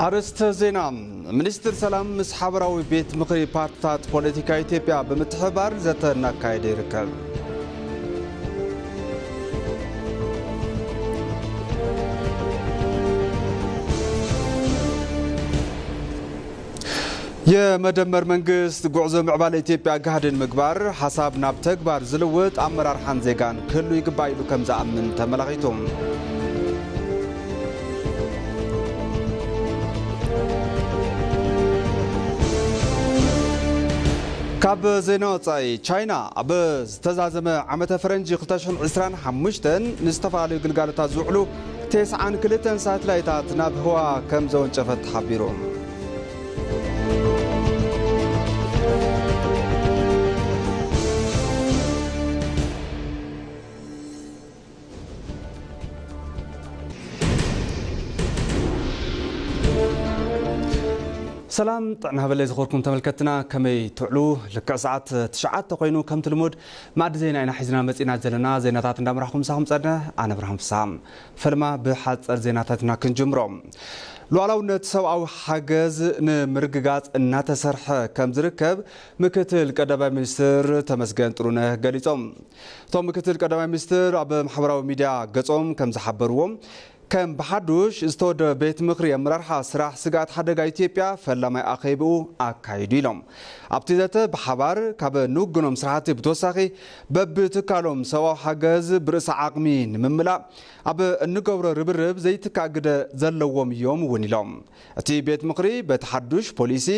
ኣርእስተ ዜና። ሚኒስትር ሰላም ምስ ሓበራዊ ቤት ምኽሪ ፓርትታት ፖለቲካ ኢትዮጵያ ብምትሕብባር ዘተ እናካየደ ይርከብ። የመደመር መንግስት ጉዕዞ ምዕባለ ኢትዮጵያ ጋህዲ ንምግባር ሓሳብ ናብ ተግባር ዝልውጥ ኣመራርሓን ዜጋን ክህሉ ይግባእ ኢሉ ከም ዝኣምን ተመላኺቱ። ካብ ዜና ወጻኢ፣ ቻይና ኣብ ዝተዛዘመ ዓመተ ፈረንጂ ክልተ ሽሕን ዕስራን ሓሙሽተን ንዝተፈላለዩ ግልጋሎታት ዝውዕሉ ተስዓን ክልተን ሳትላይታት ናብ ህዋ ከም ዘወንጨፈት ተሓቢሩ። ሰላም ጥዕና ሃበለይ ዝኸበርኩም ተመልከትና፣ ከመይ ትውዕሉ? ልክዕ ሰዓት ትሽዓተ ኮይኑ ከምቲ ልሙድ ማዕዲ ዜና ኢና ሒዝና መጺና ዘለና። ዜናታት እንዳምራሕኩም ምሳኹም ጸንሐ ኣነ ብርሃን ፍስሃ። ፈልማ ብሓጸር ዜናታትና ክንጅምሮ። ሉዓላውነት ሰብኣዊ ሓገዝ ንምርግጋጽ እናተሰርሐ ከም ዝርከብ ምክትል ቀዳማይ ሚኒስትር ተመስገን ጥሩነህ ገሊጾም። እቶም ምክትል ቀዳማይ ሚኒስትር ኣብ ማሕበራዊ ሚድያ ገጾም ከም ዝሓበርዎ፣ ከም ብሓዱሽ ዝተወደበ ቤት ምኽሪ ኣመራርሓ ስራሕ ስግኣት ሓደጋ ኢትዮጵያ ፈላማይ ኣኼብኡ ኣካይዱ ኢሎም። ኣብቲ ዘተ ብሓባር ካብ ንውግኖም ስራሕቲ ብተወሳኺ በብትካሎም ሰብኣዊ ሓገዝ ብርእሰ ዓቕሚ ንምምላእ ኣብ እንገብሮ ርብርብ ዘይትካእ ግደ ዘለዎም እዮም እውን ኢሎም። እቲ ቤት ምኽሪ በቲ ሓዱሽ ፖሊሲ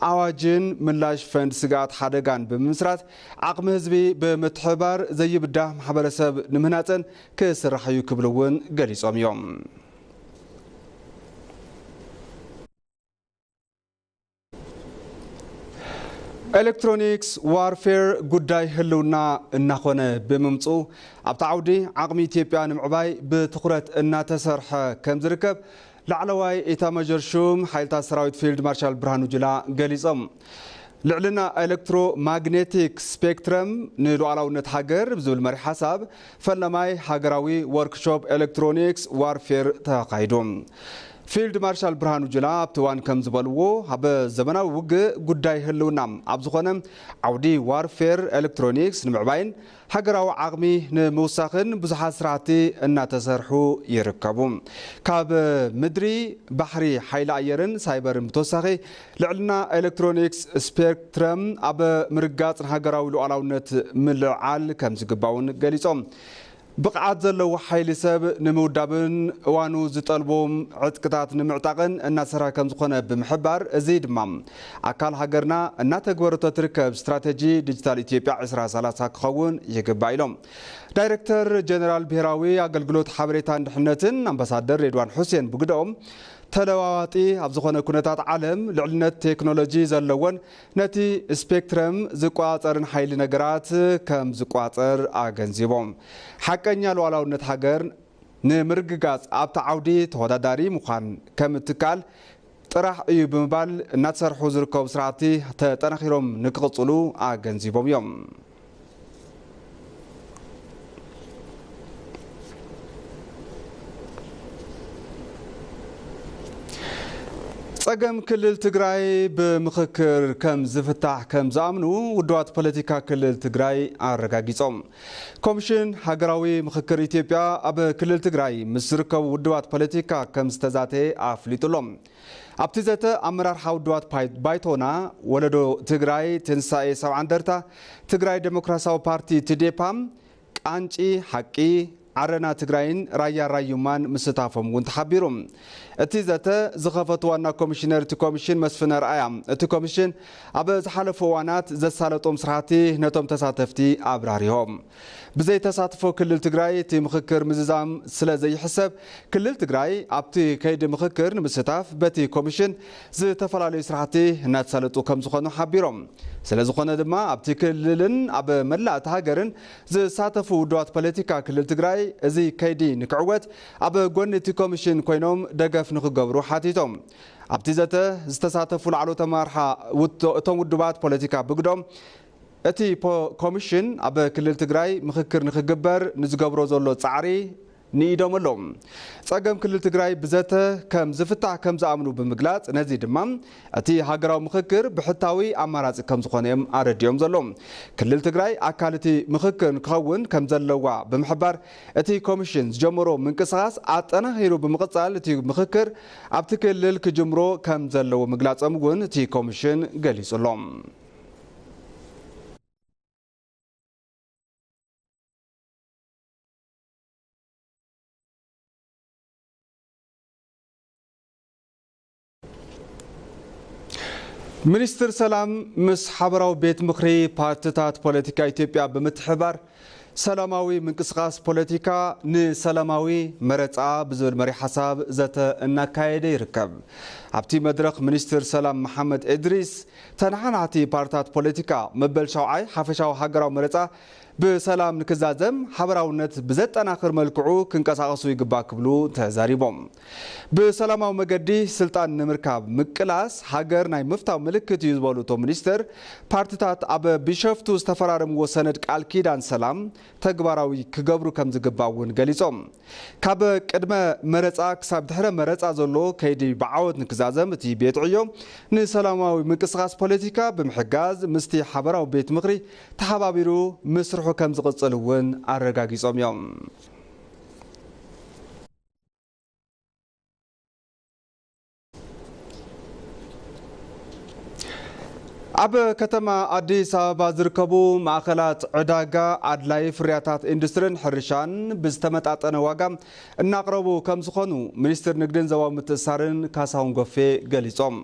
ኣዋጅን ምላሽ ፈንድ ስግኣት ሓደጋን ብምምስራት ዓቕሚ ህዝቢ ብምትሕብባር ዘይብዳህ ማሕበረሰብ ንምህናፅን ክስራሕ እዩ ክብሉ እውን ገሊፆም እዮም። ኤሌክትሮኒክስ ዋርፌር ጉዳይ ህልውና እናኾነ ብምምፁ ኣብቲ ዓውዲ ዓቕሚ ኢትዮጵያ ንምዕባይ ብትኹረት እናተሰርሐ ከም ዝርከብ ላዕለዋይ ኤታማዦር ሹም ሓይልታት ሰራዊት ፊልድ ማርሻል ብርሃኑ ጁላ ገሊጾም። ልዕልና ኤሌክትሮማግኔቲክ ስፔክትረም ንሉዓላውነት ሃገር ብዝብል መሪሕ ሓሳብ ፈለማይ ሃገራዊ ወርክሾፕ ኤሌክትሮኒክስ ዋርፌር ተኻይዱ። ፊልድ ማርሻል ብርሃኑ ጁላ ኣብቲ እዋን ከም ዝበልዎ፣ ኣብ ዘመናዊ ውግእ ጉዳይ ህልውና ኣብ ዝኾነ ዓውዲ ዋርፌር ኤሌክትሮኒክስ ንምዕባይን ሃገራዊ ዓቕሚ ንምውሳኽን ብዙሓት ስራሕቲ እናተሰርሑ ይርከቡ። ካብ ምድሪ፣ ባሕሪ፣ ሓይሊ ኣየርን ሳይበርን ብተወሳኺ ልዕልና ኤሌክትሮኒክስ ስፔክትረም ኣብ ምርጋጽ ንሃገራዊ ሉዓላውነት ምልዕዓል ከም ዝግባእ እውን ገሊጾም። ብቕዓት ዘለዎ ሓይሊ ሰብ ንምውዳብን እዋኑ ዝጠልቦም ዕጥቅታት ንምዕጣቕን እናሰርሐ ከም ዝኾነ ብምሕባር፣ እዚ ድማ ኣካል ሃገርና እናተግበረቶ ትርከብ ስትራተጂ ዲጂታል ኢትዮጵያ ዕስራ ሰላሳ ክኸውን ይግባእ ኢሎም። ዳይሬክተር ጀነራል ብሄራዊ ኣገልግሎት ሓበሬታን ድሕነትን ኣምባሳደር ሬድዋን ሑሴን ብግደኦም፣ ተለዋዋጢ ኣብ ዝኾነ ኩነታት ዓለም ልዕልነት ቴክኖሎጂ ዘለዎን ነቲ ስፔክትረም ዝቆጻጸርን ሓይሊ ነገራት ከም ዝቆጻጸር ኣገንዚቦም። ሓቀኛ ሉዓላውነት ሃገር ንምርግጋጽ ኣብቲ ዓውዲ ተወዳዳሪ ምዃን ከም እትከኣል ጥራሕ እዩ ብምባል፣ እናተሰርሑ ዝርከቡ ስራሕቲ ተጠናኺሮም ንክቕጽሉ ኣገንዚቦም እዮም። ጸገም ክልል ትግራይ ብምኽክር ከም ዝፍታሕ ከም ዝኣምኑ ውድባት ፖለቲካ ክልል ትግራይ ኣረጋጊጾም። ኮሚሽን ሃገራዊ ምኽክር ኢትዮጵያ ኣብ ክልል ትግራይ ምስ ዝርከቡ ውድባት ፖለቲካ ከም ዝተዛተየ ኣፍሊጡ ኣሎ። ኣብቲ ዘተ ኣመራርሓ ውድባት ፓይ-፣ ባይቶና፣ ወለዶ ትግራይ፣ ትንሳኤ ሰብዓ እንደርታ፣ ትግራይ ዴሞክራሲያዊ ፓርቲ ትዴፓ፣ ቃንጪ ሓቂ፣ ዓረና ትግራይን ራያ ራዩማን ምስታፎም እውን ተሓቢሩ። እቲ ዘተ ዝኸፈቱ ዋና ኮሚሽነር እቲ ኮሚሽን መስፍን ኣርኣያ፣ እቲ ኮሚሽን ኣብ ዝሓለፉ እዋናት ዘሳለጦም ስራሕቲ ነቶም ተሳተፍቲ ኣብራሪሆም። ብዘይ ተሳትፎ ክልል ትግራይ እቲ ምኽክር ምዝዛም ስለ ዘይሕሰብ፣ ክልል ትግራይ ኣብቲ ከይዲ ምኽክር ንምስታፍ በቲ ኮሚሽን ዝተፈላለዩ ስራሕቲ እናተሳለጡ ከም ዝኾኑ ሓቢሮም። ስለ ዝኾነ ድማ ኣብቲ ክልልን ኣብ መላእ እታ ሃገርን ዝሳተፉ ውድባት ፖለቲካ ክልል ትግራይ እዚ ከይዲ ንክዕወት ኣብ ጎኒ እቲ ኮሚሽን ኮይኖም ደገፍ ንክገብሩ ሓቲቶም። ኣብቲ ዘተ ዝተሳተፉ ላዕለዎት ኣመራርሓ ውቶ-፣ እቶም ውድባት ፖለቲካ ብግዶም እቲ ፖ-፣ ኮሚሽን ኣብ ክልል ትግራይ ምኽክር ንክግበር ንዝገብሮ ዘሎ ጻዕሪ ንኢዶም ኣለዉ። ጸገም ክልል ትግራይ ብዘተ ከም ዝፍታሕ ከም ዝኣምኑ ብምግላጽ፣ ነዚ ድማ እቲ ሃገራዊ ምኽክር ብሕታዊ ኣማራጺ ከም ዝኾነ እዮም ኣረዲኦም ዘለዉ። ክልል ትግራይ ኣካል እቲ ምኽክር ክኸውን ከም ዘለዋ ብምሕባር፣ እቲ ኮሚሽን ዝጀመሮ ምንቅስቓስ ኣጠናኺሩ ብምቕጻል፣ እቲ ምኽክር ኣብቲ ክልል ክጅምሮ ከም ዘለዎ ምግላጾም እውን እቲ ኮሚሽን ገሊጹ ኣሎ። ሚኒስትር ሰላም ምስ ሓበራዊ ቤት ምኽሪ ፓርትታት ፖለቲካ ኢትዮጵያ ብምትሕብባር ሰላማዊ ምንቅስቓስ ፖለቲካ ንሰላማዊ መረፃ ብዝብል መሪሕ ሓሳብ ዘተ እናካየደ ይርከብ። ኣብቲ መድረኽ ሚኒስትር ሰላም መሓመድ እድሪስ ተነሓናሕቲ ፓርትታት ፖለቲካ መበል ሻውዓይ ሓፈሻዊ ሃገራዊ መረፃ ብሰላም ንክዛዘም ሓበራውነት ብዘጠናኽር መልክዑ ክንቀሳቐሱ ይግባእ ክብሉ ተዛሪቦም። ብሰላማዊ መገዲ ስልጣን ንምርካብ ምቅላስ ሃገር ናይ ምፍታው ምልክት እዩ ዝበሉ እቶም ሚኒስትር፣ ፓርትታት ኣብ ቢሸፍቱ ዝተፈራረምዎ ሰነድ ቃል ኪዳን ሰላም ተግባራዊ ክገብሩ ከም ዝግባእ እውን ገሊጾም። ካብ ቅድመ መረጻ ክሳብ ድሕረ መረጻ ዘሎ ከይዲ ብዓወት ንክዛዘም እቲ ቤት ዕዮ ንሰላማዊ ምንቅስቓስ ፖለቲካ ብምሕጋዝ ምስቲ ሓበራዊ ቤት ምኽሪ ተሓባቢሩ ምስርሑ ከም ዝቕጽል እውን ኣረጋጊጾም እዮም። ኣብ ከተማ ኣዲስ ኣበባ ዝርከቡ ማእኸላት ዕዳጋ ኣድላይ ፍርያታት ኢንዱስትሪን ሕርሻን ብዝተመጣጠነ ዋጋ እናቕረቡ ከም ዝኾኑ ሚኒስትር ንግድን ዞባዊ ምትእስሳርን ካሳሁን ጎፌ ገሊጾም።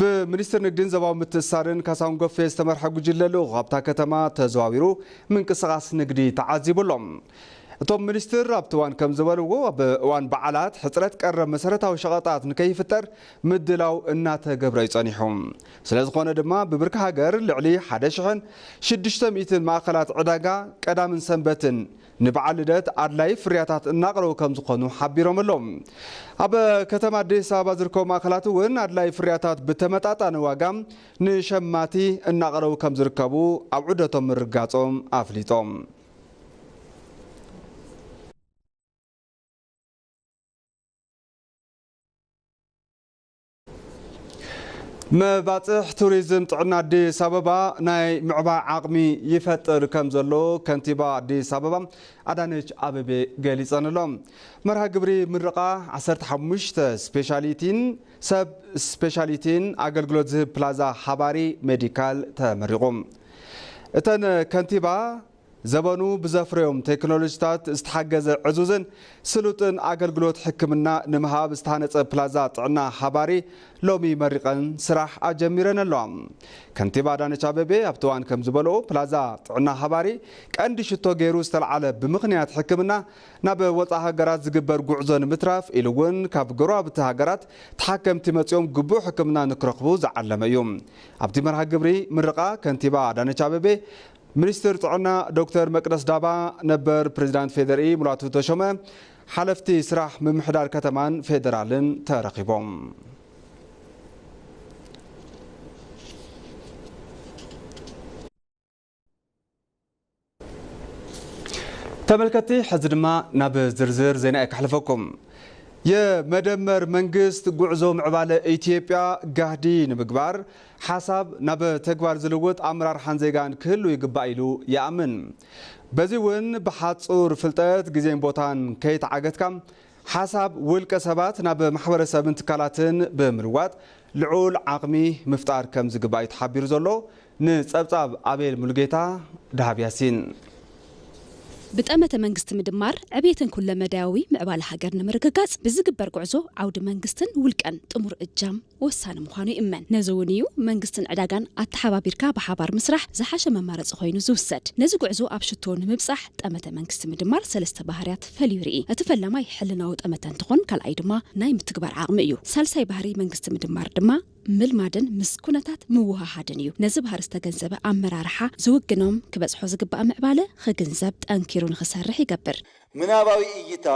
ብሚኒስትር ንግድን ዞባዊ ምትእስሳርን ካሳሁን ጎፌ ዝተመርሐ ጉጅለ ልኡኽ ኣብታ ከተማ ተዘዋዊሩ ምንቅስቓስ ንግዲ ተዓዚቡ ኣሎ። እቶም ሚኒስትር ኣብቲ እዋን ከም ዝበልዎ፣ ኣብ እዋን በዓላት ሕፅረት ቀረብ መሰረታዊ ሸቐጣት ንከይፍጠር ምድላው እናተገብረ እዩ ጸኒሑ። ስለ ዝኾነ ድማ ብብርኪ ሃገር ልዕሊ ሓደ ሽሕን ሽዱሽተ ሚእትን ማእኸላት ዕዳጋ ቀዳምን ሰንበትን ንበዓል ልደት ኣድላይ ፍርያታት እናቕረቡ ከም ዝኾኑ ሓቢሮም ኣለዉ። ኣብ ከተማ ኣዲስ ኣበባ ዝርከቡ ማእኸላት እውን ኣድላይ ፍርያታት ብተመጣጣኒ ዋጋ ንሸማቲ እናቕረቡ ከም ዝርከቡ ኣብ ዑደቶም ምርጋጾም ኣፍሊጦም። መባፅሕ ቱሪዝም ጥዕና ኣዲስ ኣበባ ናይ ምዕባይ ዓቕሚ ይፈጥር ከም ዘሎ ከንቲባ ኣዲስ ኣበባ ኣዳነች ኣቤቤ ገሊፀን ኣሎ። መርሃ ግብሪ ምርቓ ዓሰርተ ሓሙሽተ ስፔሻሊቲን ሰብ ስፔሻሊቲን ኣገልግሎት ዝህብ ፕላዛ ሃባሪ ሜዲካል ተመሪቑ። እተን ከንቲባ ዘበኑ ብዘፍረዮም ቴክኖሎጂታት ዝተሓገዘ ዕዙዝን ስሉጥን ኣገልግሎት ሕክምና ንምሃብ ዝተሃነፀ ፕላዛ ጥዕና ሃባሪ ሎሚ መሪቐን ስራሕ ኣጀሚረን ኣለዋ። ከንቲባ ኣዳነች ኣቤቤ ኣብቲ እዋን ከም ዝበልኦ፣ ፕላዛ ጥዕና ሃባሪ ቀንዲ ሽቶ ገይሩ ዝተልዓለ ብምኽንያት ሕክምና ናብ ወፃኢ ሃገራት ዝግበር ጉዕዞ ንምትራፍ ኢሉ እውን ካብ ጎረባብቲ ሃገራት ተሓከምቲ መፂኦም ግቡእ ሕክምና ንክረኽቡ ዝዓለመ እዩ። ኣብቲ መርሃ ግብሪ ምርቓ ከንቲባ ኣዳነች ኣቤቤ፣ ሚኒስትር ጥዕና ዶክተር መቅደስ ዳባ፣ ነበር ፕሬዚዳንት ፌዴሪኢ ሙላቱ ተሾመ፣ ሓለፍቲ ስራሕ ምምሕዳር ከተማን ፌዴራልን ተረኺቦም። ተመልከትቲ፣ ሕዚ ድማ ናብ ዝርዝር ዜና እየ ከሕልፈኩም። የመደመር መንግስት ጉዕዞ ምዕባለ ኢትዮጵያ ጋህዲ ንምግባር ሓሳብ ናብ ተግባር ዝልውጥ ኣመራርሓን ዜጋን ክህሉ ይግባእ ኢሉ ይኣምን። በዚ እውን ብሓፁር ፍልጠት፣ ግዜን ቦታን ከይተዓገትካ ሓሳብ ውልቀ ሰባት ናብ ማሕበረሰብን ትካላትን ብምልዋጥ ልዑል ዓቕሚ ምፍጣር ከም ዝግባእ እዩ ተሓቢሩ ዘሎ። ንጸብጻብ ኣቤል ሙሉጌታ፣ ደሃብ ያሲን። ብጠመተ መንግስቲ ምድማር ዕቤትን ኩለመዳያዊ ምዕባለ ሃገር ንምርግጋጽ ብዝግበር ጉዕዞ ዓውዲ መንግስትን ውልቀን ጥሙር እጃም ወሳኒ ምዃኑ ይእመን። ነዚ እውን እዩ መንግስትን ዕዳጋን ኣተሓባቢርካ ብሓባር ምስራሕ ዝሓሸ መማረጺ ኮይኑ ዝውሰድ። ነዚ ጉዕዞ ኣብ ሽቶ ንምብጻሕ ጠመተ መንግስቲ ምድማር ሰለስተ ባህርያት ፈልዩ ይርኢ። እቲ ፈላማይ ሕልናዊ ጠመተ እንትኾን፣ ካልኣይ ድማ ናይ ምትግባር ዓቕሚ እዩ። ሳልሳይ ባህሪ መንግስቲ ምድማር ድማ ምልማድን ምስ ኩነታት ምውሃሃድን እዩ። ነዚ ባህሪ ዝተገንዘበ ኣመራርሓ ዝውግኖም ክበጽሖ ዝግባእ ምዕባለ ክግንዘብ ጠንኪሩ ንኽሰርሕ ይገብር። ምናባዊ እይታ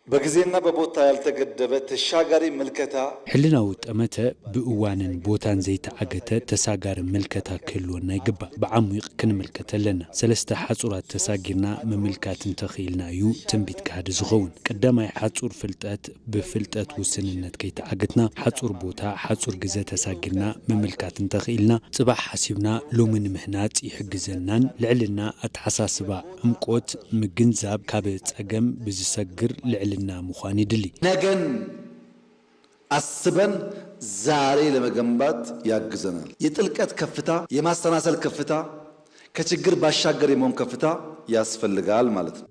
በጊዜና በቦታ ያልተገደበ ተሻጋሪ ምልከታ። ሕልናዊ ጠመተ ብእዋንን ቦታን ዘይተዓገተ ተሳጋሪ ምልከታ ክህልወና ይግባእ። ብዓሚቕ ክንምልከት ኣለና። ሰለስተ ሓጹራት ተሳጊርና ምምልካት እንተኽኢልና እዩ ትንቢት ጋህዲ ዝኸውን። ቀዳማይ ሓጹር ፍልጠት፣ ብፍልጠት ውስንነት ከይተዓገትና ሓጹር ቦታ፣ ሓጹር ግዘ ተሳጊርና ምምልካት እንተኽኢልና ጽባሕ ሓሲብና ሎሚ ንምህናጽ ይሕግዘናን ልዕልና ኣተሓሳስባ ዕምቆት ምግንዛብ ካብ ጸገም ብዝሰግር ልዕልና ምዃን ይድሊ። ነገን አስበን ዛሬ ለመገንባት ያግዘናል። የጥልቀት ከፍታ፣ የማሰናሰል ከፍታ፣ ከችግር ባሻገር የመሆን ከፍታ ያስፈልጋል ማለት ነው።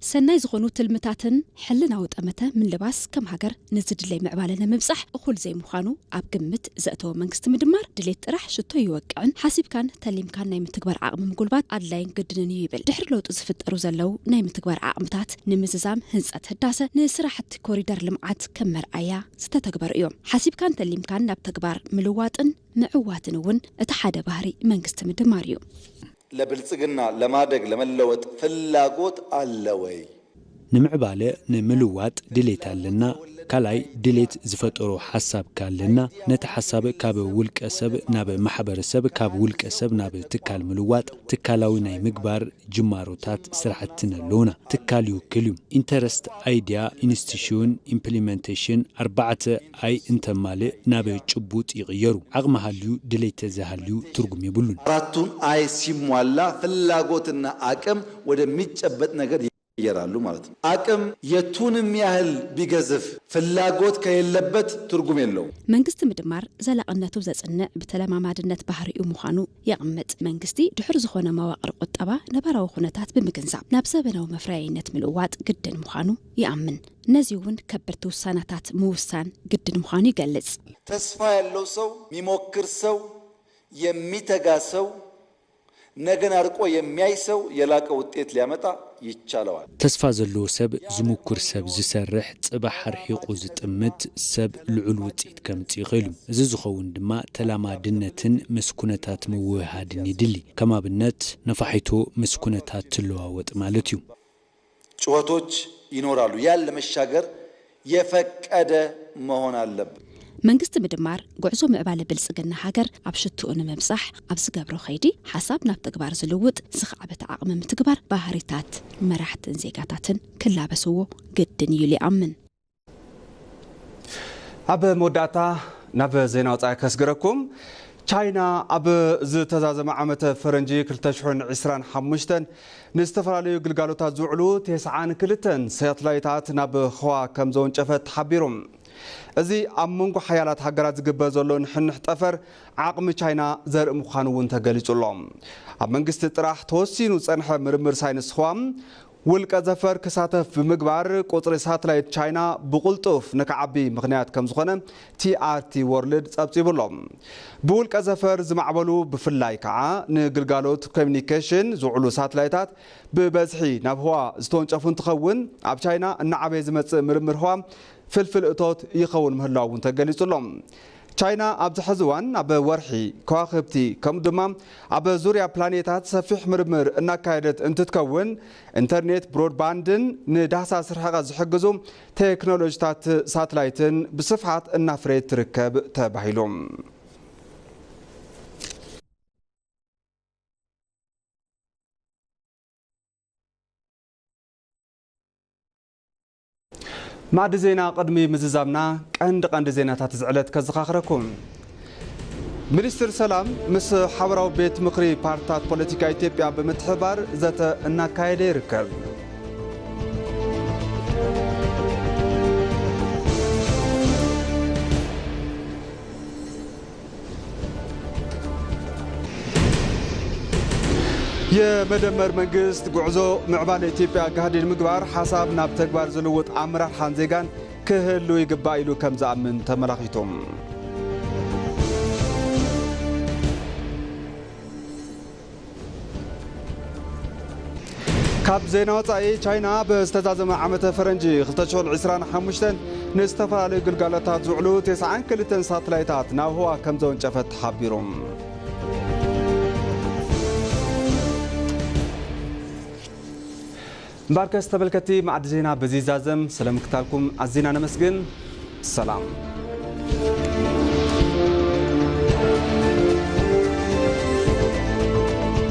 ሰናይ ዝኾኑ ትልምታትን ሕልናዊ ጠመተ ምልባስ ከም ሃገር ንዝድለይ ምዕባለ ንምብጻሕ እኹል ዘይምዃኑ ኣብ ግምት ዘእተወ መንግስቲ ምድማር ድሌት ጥራሕ ሽቶ ይወቅዕን ሓሲብካን ተሊምካን ናይ ምትግበር ዓቕሚ ምጉልባት ኣድላይን ግድንን እዩ ይብል። ድሕሪ ለውጢ ዝፍጠሩ ዘለዉ ናይ ምትግበር ዓቕምታት ንምዝዛም ህንጸት ህዳሰ ንስራሕቲ ኮሪደር ልምዓት ከም መርኣያ ዝተተግበሩ እዮም። ሓሲብካን ተሊምካን ናብ ተግባር ምልዋጥን ምዕዋትን እውን እቲ ሓደ ባህሪ መንግስቲ ምድማር እዩ። ለብልጽግና ለማደግ ለመለወጥ ፍላጎት አለ ወይ? ንምዕባለ ንምልዋጥ ድሌት ኣለና። ካልኣይ ድሌት ዝፈጠሮ ሓሳብ ካለና ነቲ ሓሳብ ካብ ውልቀ ሰብ ናብ ማሕበረሰብ ካብ ውልቀ ሰብ ናብ ትካል ምልዋጥ ትካላዊ ናይ ምግባር ጅማሮታት ስራሕትን ኣለውና። ትካል ይውክል እዩ። ኢንተረስት ኣይድያ ኢንስቲትዩሽን ኢምፕሊመንቴሽን ኣርባዕተ ኣይ እንተማልእ ናብ ጭቡጥ ይቕየሩ። ዓቕሚ ሃልዩ ድሌት ተዘሃልዩ ትርጉም የብሉን። አራቱን አይ ሲሟላ ፍላጎትና አቅም ወደሚጨበጥ ነገር ይቀየራሉ ማለት ነው። አቅም የቱንም ያህል ቢገዝፍ ፍላጎት ከሌለበት ትርጉም የለውም። መንግስቲ ምድማር ዘላቕነቱ ዘጽንዕ ብተለማማድነት ባህሪኡ ምዃኑ የቕምጥ። መንግስቲ ድሑር ዝኾነ መዋቕር ቁጠባ ነባራዊ ኩነታት ብምግንዛብ ናብ ዘበናዊ መፍረያይነት ምልዋጥ ግድን ምዃኑ ይኣምን። ነዚ እውን ከበድቲ ውሳናታት ምውሳን ግድን ምዃኑ ይገልጽ። ተስፋ ያለው ሰው፣ የሚሞክር ሰው፣ የሚተጋ ሰው፣ ነገን አርቆ የሚያይ ሰው የላቀ ውጤት ሊያመጣ ይቻለዋል። ተስፋ ዘለዎ ሰብ፣ ዝምኩር ሰብ፣ ዝሰርሕ፣ ጽባሕ ኣርሒቑ ዝጥምት ሰብ ልዑል ውጽኢት ከምጽእ ይኽእል እዩ። እዚ ዝኸውን ድማ ተላማድነትን ምስ ኩነታት ምውህሃድን ይድሊ። ከም ኣብነት ነፋሒቶ ምስ ኩነታት ትለዋወጥ ማለት እዩ። ጩኸቶች ይኖራሉ። ያን ለመሻገር የፈቀደ መሆን አለበት። መንግስቲ ምድማር ጉዕዞ ምዕባለ ብልጽግና ሃገር ኣብ ሽትኡ ንምብጻሕ ኣብ ዝገብሮ ከይዲ ሓሳብ ናብ ተግባር ዝልውጥ ዝኸዕበተ ዓቕሚ ምትግባር ባህሪታት መራሕትን ዜጋታትን ክላበስዎ ግድን እዩ ኢሉ ይኣምን። ኣብ መወዳእታ ናብ ዜና ወጻኢ ከስግረኩም። ቻይና ኣብ ዝተዛዘመ ዓመተ ፈረንጂ ክልተ ሽሕን ዕስራን ሓሙሽተን ንዝተፈላለዩ ግልጋሎታት ዝውዕሉ ተስዓን ክልተን ሳትላይታት ናብ ህዋ ከም ዘወንጨፈት ተሓቢሩ። እዚ ኣብ መንጎ ሓያላት ሃገራት ዝግበር ዘሎ ንሕንሕ ጠፈር ዓቕሚ ቻይና ዘርኢ ምዃኑ እውን ተገሊጹ ኣሎ። ኣብ መንግስቲ ጥራሕ ተወሲኑ ዝጸንሐ ምርምር ሳይንስ ህዋ ውልቀ ዘፈር ክሳተፍ ብምግባር ቁጽሪ ሳትላይት ቻይና ብቕልጡፍ ንክዓቢ ምኽንያት ከም ዝኾነ ቲኣርቲ ወርልድ ጸብጺቡ ኣሎ። ብውልቀ ዘፈር ዝማዕበሉ ብፍላይ ከዓ ንግልጋሎት ኮሚኒኬሽን ዝውዕሉ ሳትላይታት ብበዝሒ ናብ ህዋ ዝተወንጨፉ እንትኸውን ኣብ ቻይና እናዓበየ ዝመጽእ ምርምር ህዋ ፍልፍል እቶት ይኸውን ምህላው እውን ተገሊጹ ኣሎ። ቻይና ኣብዚ ሕዚ እዋን ኣብ ወርሒ፣ ከዋኽብቲ ከምኡ ድማ ኣብ ዙርያ ፕላኔታት ሰፊሕ ምርምር እናካየደት እንትትከውን ኢንተርኔት ብሮድባንድን ንዳህሳስ ርሕቐት ዝሕግዙ ቴክኖሎጂታት ሳትላይትን ብስፍሓት እናፍረየት ትርከብ ተባሂሉ። ማዕዲ ዜና ቅድሚ ምዝዛምና ቀንዲ ቀንዲ ዜናታት እዚ ዕለት ከዘኻኽረኩም። ሚኒስትር ሰላም ምስ ሓበራዊ ቤት ምኽሪ ፓርትታት ፖለቲካ ኢትዮጵያ ብምትሕብባር ዘተ እናካየደ ይርከብ። የመደመር መንግስት ጉዕዞ ምዕባለ ኢትዮጵያ ጋህዲ ንምግባር ሓሳብ ናብ ተግባር ዝልውጥ ኣመራርሓን ዜጋን ክህሉ ይግባእ ኢሉ ከም ዝኣምን ተመላኺቱ። ካብ ዜና ወጻኢ፣ ቻይና ብዝተዛዘመ ዓመተ ፈረንጂ ክልተ ሽሕን ዕስራን ሓሙሽተን ንዝተፈላለዩ ግልጋሎታት ዝውዕሉ ተስዓን ክልተን ሳትላይታት ናብ ህዋ ከም ዘወንጨፈት ተሓቢሩ። እምበኣርከስ ተመልከቲ፣ ማዕዲ ዜና በዚ ይዛዘም። ስለምክታልኩም ኣዚና ነመስግን። ሰላም።